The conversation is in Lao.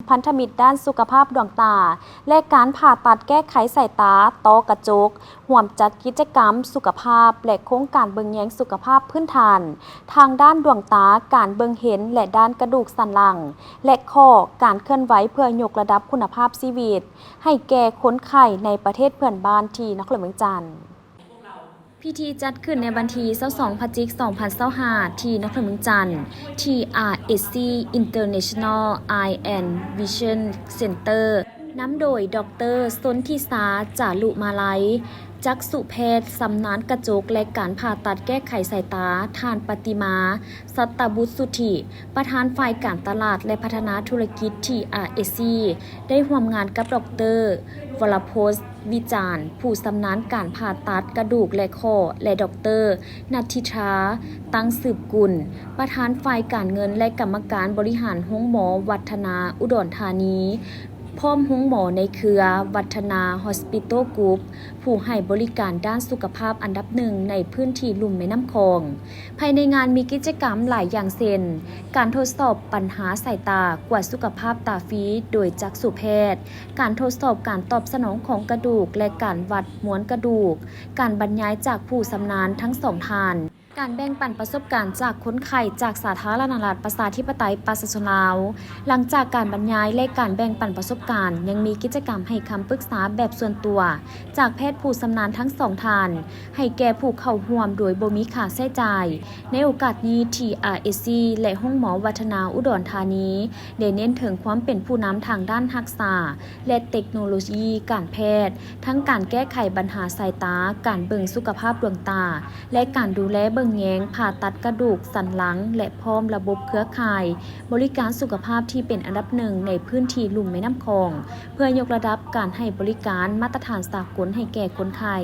ພັນທະມິດດ້ານສຸຂະພາບດວງຕາ ແລະ ການຜ່າຕັດແກ້ໄຂສາຍຕາ ຕ້ອກະຈົກ, ຮ່ວມຈັດກິດຈະກຳສຸຂະພາບ ແລະ ໂຄງການເບິ່ງແຍງສຸຂະພາບພື້ນຖານ ທາງດ້ານດວງຕາ, ການເບິ່ງເຫັນ ແລະ ດ້ານກະດູກສັນຫຼັງ ແລະ ຂໍ້, ການເຄື່ອນໄຫວເພື່ອຍົກລະດັບຄຸນນະພາບຊີວິດໃຫ້ແກ່ຄົນໄຂ້ໃນປະເທດເພື່ອນບ້ານທີ່ນະຄອນຫຼວງວຽງຈັນ. ພິທີຈັດຂຶ້ນໃນວັນທີຊາວສອງ ພະຈິກ ສອງພັນຊາວຫ້າ ທີ່ນະຄອນຫຼວງວຽງຈັນ ທີ ອາ ເອ ຊີ International Eye and Vision Center ນຳໂດຍ ດອກເຕີ ຊົນທິຊາ ຈາລຸມາໄລ, ຈັກສຸແພດຊຳນານກະຈົກ ແລະ ການຜ່າຕັດແກ້ໄຂສາຍຕາ, ທ່ານ ປະຕິມາ ສັດຕະບຸດສຸທິ, ປະທານຝ່າຍການຕະຫຼາດ ແລະ ພັດທະນາທຸລະກິດ ທີ ອາ ເອ ຊີ ໄດ້ຮ່ວມງານກັບ ດອກເຕີ ວະລະພົດ ວິຈານ ຜູ້ຊຳນານການຜ່າຕັດກະດູກ ແລະ ຂໍ້ ແລະ ດອກເຕີ ນັດທິທາ ຕັງສືບກຸນ, ປະທານຝ່າຍການເງິນ ແລະ ກຳມະການບໍລິຫານໂຮງໝໍວັດທະນາ ອຸດອນທານີ, ພ້ອມໂຮງໝໍໃນເຄືອ ວັດທະນາ Hospital Group ຜູ້ໃຫ້ບໍລິການດ້ານສຸຂະພາບອັນດັບໜຶ່ງໃນພື້ນທີ່ລຸ່ມແມ່ນ້ຳຂອງ. ພາຍໃນງານມີກິດຈະກຳຫຼາຍຢ່າງເຊັ່ນ ການທົດສອບບັນຫາສາຍຕາ, ກວດສຸຂະພາບຕາຟຣີໂດຍຈັກສຸແພດ, ການທົດສອບການຕອບສະໜອງຂອງກະດູກ ແລະ ການວັດມວນກະດູກ, ການບັນຍາຍຈາກຜູ້ຊຳນານທັງສອງທ່ານ, ການແບ່ງປັນປະສົບການຈາກຄົນໄຂ້ຈາກສາທາລະນະລັດປະຊາທິປະໄຕປະຊາຊົນລາວ. ຫຼັງຈາກການບັນຍາຍ ແລະ ການແບ່ງປັນປະສົບການ, ຍັງມີກິດຈະກຳໃຫ້ຄຳປຶກສາແບບສ່ວນຕົວຈາກແພດຜູ້ຊຳນານທັງສອງທ່ານ ໃຫ້ແກ່ຜູ້ເຂົ້າຮ່ວມໂດຍບໍ່ມີຄ່າໃຊ້ຈ່າຍ. ໃນໂອກາດນີ້ ທີ ອາ ເອ ຊີ ແລະ ໂຮງໝໍວັດທະນາອຸດອນທານີ ໄດ້ເນັ້ນເຖິງຄວາມເປັນຜູ້ນຳທາງດ້ານຮັກສາ ແລະ ເຕັກໂນໂລຢີການແພດ, ທັງການແກ້ໄຂບັນຫາສາຍຕາ, ການເບິ່ງສຸຂະພາບດວງຕາ ແລະ ການດູແລເບິ່ງແຍງ, ຜ່າຕັດກະດູກ, ສັນຫຼັງ ແລະ ພ້ອມລະບົບເຄືອຂ່າຍບໍລິການສຸຂະພາບທີ່ເປັນອັນດັບໜຶ່ງໃນພື້ນທີ່ລຸ່ມແມ່ນ້ຳຂອງ ເພື່ອຍົກລະດັບການໃຫ້ບໍລິການມາດຕະຖານສາກົນໃຫ້ແກ່ຄົນໄຂ້.